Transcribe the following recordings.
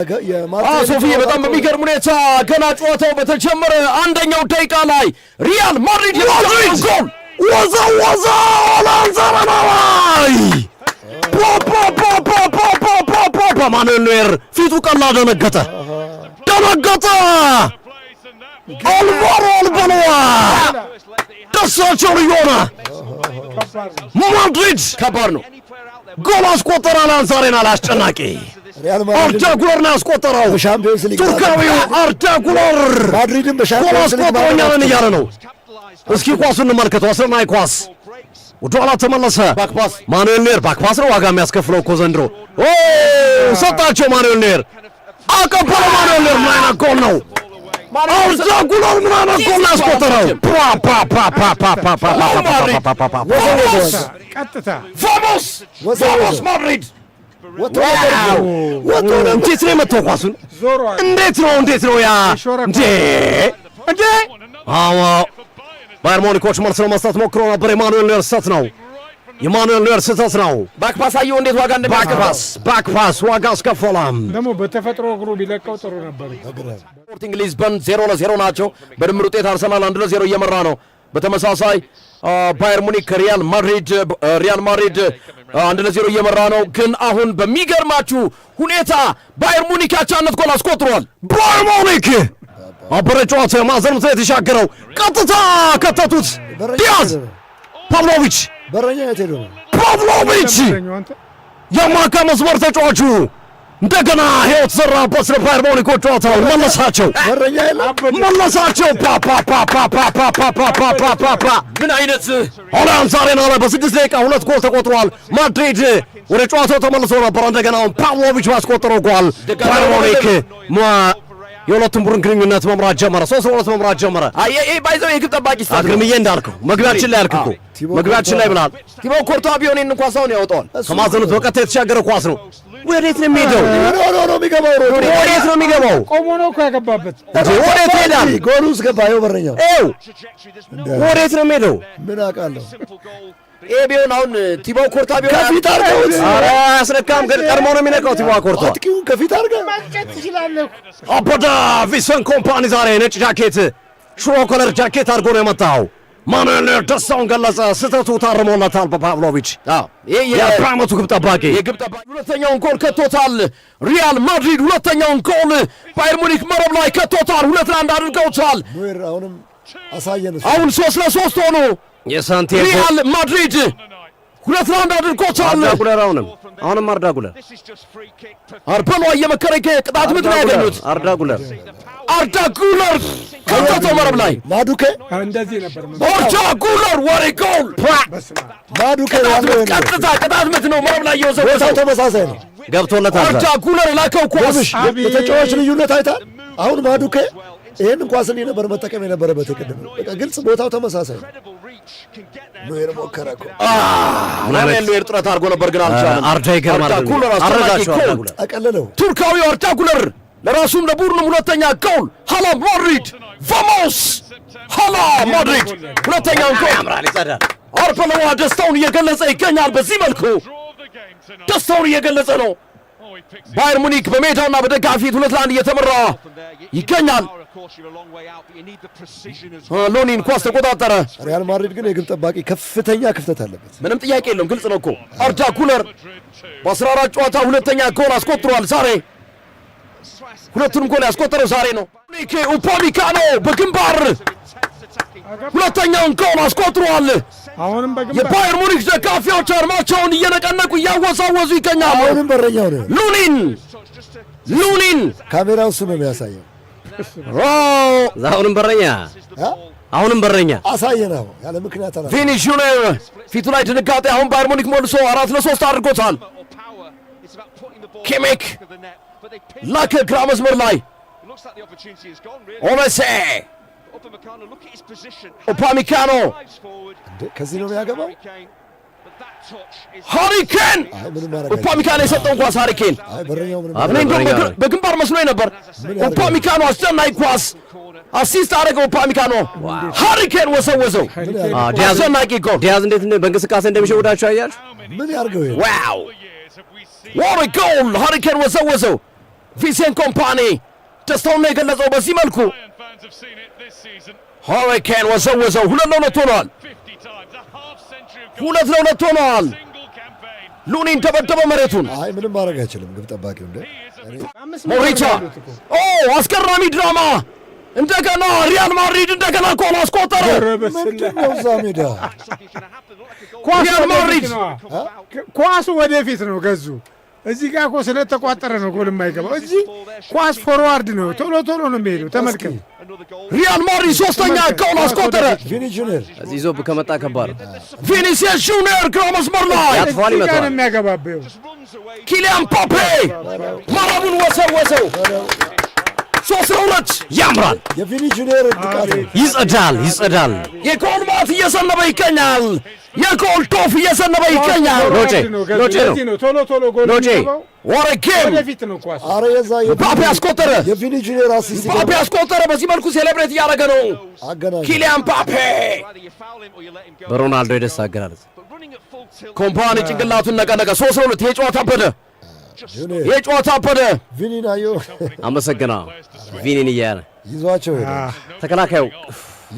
ሶፊዬ፣ በጣም በሚገርም ሁኔታ ገና ጨዋታው በተጀመረ አንደኛው ደቂቃ ላይ ሪያል ማድሪድ የመጀመሪያውን ጎል ወዘ ወዘ ላንዛራና ላይ ፓፓፓፓፓፓፓ። ማኑኤል ኖየር ፊቱ ቀላ፣ ደነገጠ፣ ደነገጠ። አልቫሮ አልበሎዋ ደስታቸው ልዩ ሆነ። ማድሪድ ከባድ ነው። ጎል አስቆጠረ። አሊያንዝ አሬና ላይ አስጨናቂ ሪያል ማድሪድ አርዳ ጉለር ነው ያስቆጠረው። በሻምፒዮንስ ሊግ ቱርካዊው አርዳ ጉለር ማድሪድን ጎል በሻምፒዮንስ ሊግ አስቆጥሮኛልን እያለ ነው። እስኪ ኳሱን እንመልከተው። አስደናቂ ኳስ ወደኋላ ተመለሰ። Back pass። ማኑኤል ኔር back pass ነው ዋጋ የሚያስከፍለው እኮ ዘንድሮ። ኦ፣ ሰጣቸው። ማኑኤል ኔር አቀበለው። ማኑኤል ኔር ምን አይነት ጎል ነው! አርዳ ጉለር ምን አይነት ጎል ነው ያስቆጠረው! ፓ ቀጥታ ቫሞስ ቫሞስ ማድሪድ! ወጥቶ ነበር፣ ወጥቶ ነበር። እንዴት ነው የመታው ኳሱን? ዞሯል። እንዴት ነው፣ እንዴት ነው ያ እንዴ እንዴ! አዎ፣ ባየር ሙኒኮች መልስ ለመስጠት ሞክሮ ነበር። የማኑኤል ኔር ስህተት ነው። የማኑኤል ኔር ስህተት ነው። Back pass አየው እንዴት ዋጋ back እንደሚያስከፍለው። pass፣ back pass ዋጋ አስከፈለም። ደግሞ በተፈጥሮ እግሩ ቢለቀው ጥሩ ነበር። ስፖርቲንግ ሊዝበን 0-0 ናቸው። በድምር ውጤት አርሰናል 1-0 እየመራ ነው። በተመሳሳይ ባየር ሙኒክ ከሪያል ማድሪድ፣ ሪያል ማድሪድ 1-0 እየመራ ነው። ግን አሁን በሚገርማችሁ ሁኔታ ባየር ሙኒክ አቻነት ጎል አስቆጥሯል። ባየር ሙኒክ አበረ ጨዋታ የማዕዘን ምት ላይ የተሻገረው ቀጥታ ከተቱት። ዲያዝ፣ ፓቭሎቪች። በረኛ የት ሄዶ ነው? ፓቭሎቪች። በረኛው አንተ። የአማካይ መስመር ተጫዋቹ እንደገና ህይወት ዘራበት። ለባየር ሙኒኮች ጨዋታውን መለሳቸው፣ በረኛ የለም። መለሳቸው። ፓፓፓፓፓፓፓፓፓፓ። ምን አይነት አሊያንዝ አሬና ላይ በ6 ደቂቃ ሁለት ጎል ተቆጥሯል። ማድሪድ ወደ ጨዋታው ተመልሶ ነበር። እንደገና አሁን ፓቭሎቪች ባስቆጠረው ጎል ባየር ሙኒክ የሁለቱም ቡድን ግንኙነት መምራት ጀመረ። 3-2 መምራት ጀመረ። ባይዘው የግብ ጠባቂ ስህተት ነው። አግርምዬ እንዳልከው መግቢያችን ላይ ያልክ እኮ መግቢያችን ላይ ብለሃል። ቲቦ ኮርቷ ቢሆን ይህንን ኳስ አሁን ያወጣዋል። ከማዕዘኑት በቀጥታ የተሻገረ ኳስ ነው። ወዴት ነው የሚሄደው? ሆኖ ነው የሚገባው ሮጦ። ወዴት ነው የሚገባው? ቆሞ ነው እኮ ያገባበት። እንዴ፣ ወዴት ይሄዳል? ጎሉ ውስጥ ገባ። ይኸው በረኛው። ኤው፣ ወዴት ነው የሚሄደው? ምን አውቃለሁ። ይሄ ቢሆን አሁን ቲቦ ኮርቷ ቢሆን ከፊት አድርገውት። ኧረ አያስነካም። ግን ቀድሞ ነው የሚነካው ቲቦ ኮርቷ። አጥቂውን ከፊት አድርገህ ማስጨት ትችላለህ። አበዳ ቪሰን ኮምፓኒ ዛሬ ነጭ ጃኬት፣ ሽሮ color ጃኬት አድርጎ ነው የመጣው። ማኑኤል ኖየር ደስታውን ገለጸ። ስህተቱ ታርሞለታል በፓቭሎቪች። አዎ፣ ይሄ የ40 ዓመቱ ግብ ጠባቂ። የግብ ጠባቂ ሁለተኛውን ጎል ከቶታል። ሪያል ማድሪድ ሁለተኛውን ጎል ባየር ሙኒክ መረብ ላይ ከቶታል። 2-1 አድርገውታል። ኖየር አሁንም አሳየን። እሱ አሁን 3-3 ሆኑ። የሳንቲያጎ ሪያል ማድሪድ 2-1 አድርጎታል። አርዳ ጉለር፣ አሁንም አሁንም አርዳ ጉለር። አርበሏ እየመከረ ቅጣት ምት ነው ያገኙት። አርዳ ጉለር። አርዳ ጉለር ከተተው መረብ ላይ። ማዱኬ። እንደዚህ ነበር። አርዳ ጉለር፣ what a goal! በስመ አብ። ማዱኬ ቅጣት ያለው ምት። ይሄ ነው። ቀጥታ ቅጣት ምት ነው መረብ ላይ ቦታው የወሰወሰው። ተመሳሳይ ነው። ገብቶለታል። አርዳ ጉለር የላከው ኳስ። ጎብሽ። አቤት። የተጫዋች ልዩነት አይታል። አሁን ማዱኬ ይሄን ኳስ እንዲህ ነበር መጠቀም የነበረበት። የቅድም በቃ ግልጽ ቦታው ተመሳሳይ ነው። ኖየር ሞከረ እኮ። ማኑኤል ኖየር ጥረት አድርጎ ነበር ግን አልቻለም። አርዳ ይገርማል። አርዳ ጉለር አስደናቂ አረዳቸው አርዳ ጎል። ጉለር። አቀለለው። ቱርካዊው አርዳ ጉለር ለራሱም ለቡድኑም ሁለተኛ ጎል። ሀላ ማድሪድ፣ ቫሞስ፣ ሀላ ማድሪድ ሁለተኛውን ጎል። ያምራል፣ ይጸዳል። አርበለዋ ደስታውን እየገለጸ ይገኛል። በዚህ መልኩ ደስታውን እየገለጸ ነው። ባየር ሙኒክ በሜዳውና በደጋፊ ፊት 2-1 እየተመራ ይገኛል። ሎኒን ኳስ ተቆጣጠረ። ሪያል ማድሪድ ግን የግብ ጠባቂ ከፍተኛ ክፍተት አለበት። ምንም ጥያቄ የለውም፣ ግልጽ ነው እኮ። አርዳ ጉለር በ14 ጨዋታ ሁለተኛ ጎል አስቆጥሯል። ዛሬ ሁለቱንም ጎል ያስቆጠረው ዛሬ ነው። ኒኬ ኡፓሚካኖ በግንባር ሁለተኛውን ጎል አስቆጥሯል። አሁንም በግንባር። የባየር ሙኒክ ደጋፊዎች አርማቸውን እየነቀነቁ እያወዛወዙ ይገኛሉ። አሁንም በረኛው ነው። ሉኒን፣ ሉኒን። ካሜራው እሱ ነው የሚያሳየው። አሁንም በረኛ። አ? አሁንም በረኛ። አሳየን። አሁን ያለ ምክንያት አላ ቪኒ ጁኒየር ፊቱ ላይ ድንጋጤ። አሁን ባየር ሙኒክ መልሶ 4-3 አድርጎታል። ኪሚክ ላከ ግራ መስመር ላይ ኦለሴ ኡፓሚካኖ። እንዴ፣ ከዚህ ነው የሚያገባው? ሃሪኬን! አይ፣ ምንም ማድረግ አይችልም። ኡፓሚካኖ የሰጠውን ኳስ ሃሪኬን። አይ፣ በረኛው ምንም እኔ እንደውም በረኛ ነው። በግንባር መስሎኝ ነበር። ኡፓሚካኖ አስደናቂ ኳስ assist አደረገው። ኡፓሚካኖ ሃሪኬን ወሰወሰው። ዲያዝ። አስደናቂ ጎል። ዲያዝ እንዴት በእንቅስቃሴ እንደሚሸውዳቸው አያችሁ። ምን ያርገው ይሄ? Wow, what a goal! ሃሪኬን ወሰወሰው። ቪንሴንት ኮምፓኒ ደስታውን ነው የገለጸው በዚህ መልኩ። ሃሪ ኬን ወዘወዘው። 2-2 ሆኗል። 2-2 ሆኗል። ሉኒን ደበደበ መሬቱን። አይ ምንም ማድረግ አይችልም ግብ ጠባቂው እንደ 5 ሜትር ሞሪቻ ነው ያሉት እኮ። ኦ አስገራሚ ድራማ! እንደገና ሪያል ማድሪድ እንደገና ጎል አስቆጠረ። ኧረ በስመ ምንድን ነው እዛ ሜዳ ኳሱ ሪያል ማድሪድ ወደፊት ነዋ። ኳሱ ወደፊት ነው ገዙ። እዚህ ጋር እኮ ስለተቋጠረ ነው ጎል የማይገባው። እዚህ ኳስ forward ነው፣ ቶሎ ቶሎ ነው የሚሄደው። ተመልከት። ሪያል ማድሪድ ሶስተኛ ጎል አስቆጠረ። ቪኒ ጁኒየር እዚህ ይዞብህ ከመጣ ከባድ ነው። ቪኒሲየስ ጁኒየር ግራ መስመር ላይ ያጥፈዋል፣ እዚህ ጋር ነው ይመታዋል። የሚያገባብህ። ኪሊያን ምባፔ መረቡን ወሰወሰው። 3-2። ያምራል፣ የቪኒ ጁኒየር ብቃት ነው። ይጸዳል፣ ይጸዳል። የጎል ማት እየዘነበ ይገኛል። የጎል ዶፍ እየዘነበ ይገኛል። ሎጬ forward ነው ገዙ። ሎጬ ነው። ለዚህ ነው ቶሎ ቶሎ ጎል ሎጬ። የሚገባው። What a game! ወደፊት ነው ኳሱ። አረ የዛ ምባፔ አስቆጠረ። የቪኒ ጁኒየር assist ምባፔ አስቆጠረ። በዚህ መልኩ celebrate እያደረገ ነው አገናኝ ኪሊያን ምባፔ። በሮናልዶ የደስታ አገላለጽ ኮምፓኒ ጭንቅላቱን ነቀነቀ። 3-2። ይሄ ጨዋታ አበደ። ጁኒየር ይሄ ጨዋታ አበደ። ቪኒን አየሁ አመሰግና ቪኒን እያለ ይዟቸው ሄደ። ተከላካዩ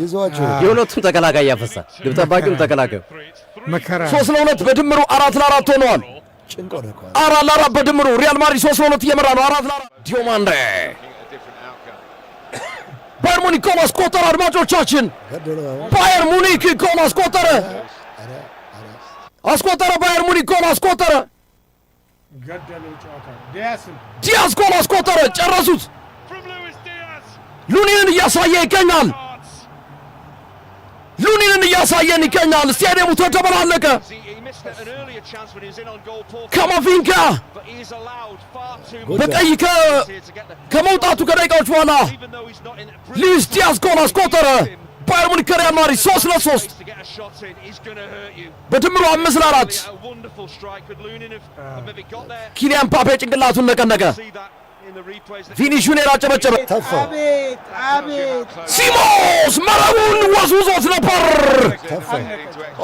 ይዟቸው ሄደ። የሁለቱም ተከላካይ ያፈሳል። ግብ ጠባቂውም ተከላካዩ መከራ 3-2 በድምሩ 4-4 ሆነዋል። ጭንቅ ሆነ እኮ። 4-4 በድምሩ ሪያል ማድሪድ 3-2 እየመራ ነው። 4-4 ዲዮማንዴ። ባየር ሙኒክ ጎል አስቆጠረ። አድማጮቻችን ገደለው አሁን። ባየር ሙኒክ ጎል አስቆጠረ፣ አስቆጠረ። ባየር ሙኒክ ጎል አስቆጠረ። ገደለው ጨዋታ ዲያስን ዲያዝ ጎል አስቆጠረ። ጨረሱት። ሉኒንን እያሳየ ይገኛል። ሉኒንን እያሳየን ይገኛል። ስታዲየሙ ተደበላለቀ። ካማቪንጋ በቀይ ከመውጣቱ ከደቂቃዎች በኋላ ሉዊስ ዲያዝ ጎል አስቆጠረ። ባየር ሙኒክ ከሪያል ማድሪድ 3-3፣ በድምሩ 5-4። ኪሊያን ምባፔ ጭንቅላቱን ነቀነቀ። ቪኒ ጁኒየር አጨበጨበ። ተፋው። አቤት አቤት። ሲሞስ መረቡን ወዝውዞት ነበር። ተፋው።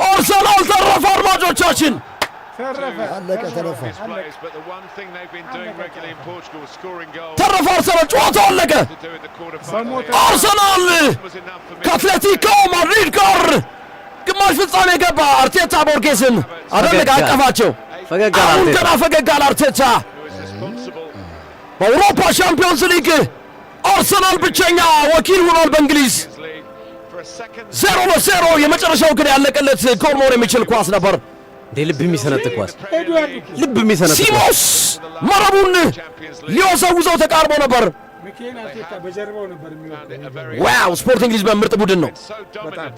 አርሰናል ተረፈ። አድማጮቻችን ተረፈ። አለቀ። ተነፋ። ተረፈ። አርሰናል ጨዋታው አለቀ። በሞተ አርሰናል ከአትሌቲኮ ማድሪድ ጋር ግማሽ ፍጻሜ ገባ። አርቴታ ቦርጌስን አደነቀ፣ አቀፋቸው። ፈገግ አለ አሁን አርቴታ። ገና ፈገግ አለ አርቴታ። በአውሮፓ ሻምፒዮንስ ሊግ አርሰናል ብቸኛ ወኪል ሆኗል በእንግሊዝ። 0-0። የመጨረሻው ግን ያለቀለት ጎል መሆን የሚችል ኳስ ነበር። እንዴ ልብ የሚሰነጥቅ ኳስ፣ ሄዷል እኮ። ልብ የሚሰነጥቅ ኳስ። ሲሞስ መረቡን ሊወዘውዘው ተቃርቦ ነበር። ሚካኤል አርቴታ በጀርባው ነበር የሚወርደው። Wow! ስፖርቲንግ ሊዝበን ምርጥ ቡድን ነው። በጣም።